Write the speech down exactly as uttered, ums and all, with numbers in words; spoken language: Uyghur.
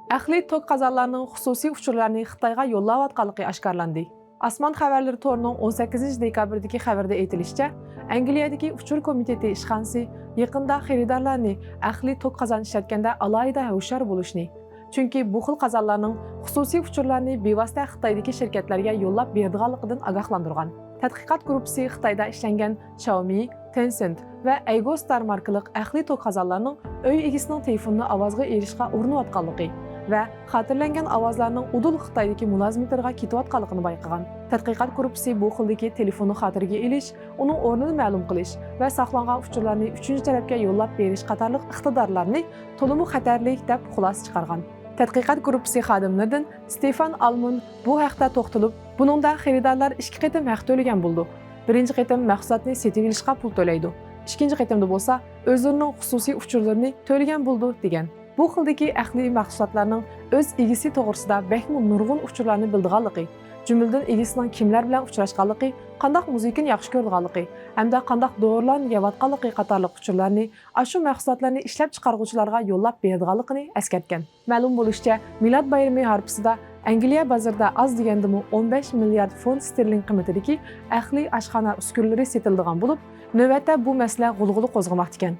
ئەقلىي توك قازانلارنىڭ خۇسۇسىي ئۇچۇرلارنى خىتايغا يوللاۋاتقانلىقى ئاشكارىلاندى. ئاسمان خەۋەرلىرى تورىنىڭ ئون سەككىزىنچى دېكابىردىكى خەۋىرىدە ئېيتىلىشىچە، ئەنگلىيەدىكى ئۇچۇر كومىتېتى ئىشخانىسى يېقىندا خېرىدارلارنى ئەقلىي توك قازان ئىشلەتكەندە ئالاھىدە ھوشيار بولۇشنى، چۈنكى بۇ خىل قازانلارنىڭ خۇسۇسىي ئۇچۇرلارنى بىۋاسىتە خىتايدىكى شىركەتلەرگە يوللاپ بېرىدىغانلىقىدىن ئاگاھلاندۇرغان. تەتقىقات گۇرۇپپىسى خىتايدا ئىشلەنگەن شاۋمى، تېنسېنت ۋە ئەيگوستار ماركىلىق ئەقلىي توك قازانلارنىڭ ئۆي ئىگىسىنىڭ تېلېفونىنى ئاۋازغا ئېلىشقا ئۇرۇنۇۋاتقانلىقى ۋە خاتىرىلەنگەن ئاۋازلارنىڭ ئۇدۇل خىتايدىكى مۇلازىمېتىرغا كېتىۋاتقانلىقىنى بايقىغان. تەتقىقات گۇرۇپپىسى بۇ خىلدىكى تېلېفوننى خاتىرىگە ئېلىش، ئۇنىڭ ئورنىنى مەلۇم قىلىش ۋە ساقلانغان ئۇچۇرلارنى ئۈچىنچى تەرەپكە يوللاپ بېرىش قاتارلىق ئىقتىدارلارنى تولىمۇ خەتەرلىك دەپ خۇلاسە چىقارغان. تەتقىقات گۇرۇپپىسى خادىملىرىدىن ستېفان ئالمون بۇ ھەقتە توختىلىپ، بۇنىڭدا خېرىدارلار ئىككى قېتىم ھەق تۆلىگەن بولىدۇ. بىرىنچى قېتىم مەھسۇلاتنى سېتىۋېلىشقا پۇل تۆلەيدۇ. ئىككىنچى قېتىمدا بولسا ئۆزلىرىنىڭ خۇسۇسىي ئۇچۇرلىرىنى تۆلىگەن بولىدۇ، دېگەن. بۇ خىلدىكى ئەقلىي مەھسۇلاتلارنىڭ ئۆز ئىگىسى توغرىسىدا بەكمۇ نۇرغۇن ئۇچۇرلارنى بىلىدىغانلىقى، جۈملىدىن ئىگىسىنىڭ كىملەر بىلەن ئۇچراشقانلىقى، قانداق مۇزىكىنى ياخشى كۆرىدىغانلىقى ھەمدە قانداق دورىلارنى يەۋاتقانلىقى قاتارلىق ئۇچۇرلارنى ئاشۇ مەھسۇلاتلارنى ئىشلەپچىقارغۇچىلارغا يوللاپ بېرىدىغانلىقىنى ئەسكەرتكەن. مەلۇم بولۇشىچە، مىلاد بايرىمى ھارپىسىدا ئەنگلىيە بازىرىدا ئاز دېگەندىمۇ ئون بەش مىليارد فونت ستېرلىڭ قىممىتىدىكى ئەقلىي ئاشخانا ئۈسكۈنىلىرى سېتىلىدىغان بولۇپ، نۆۋەتتە بۇ مەسىلە غۇلغۇلا قوزغىماقتىكەن.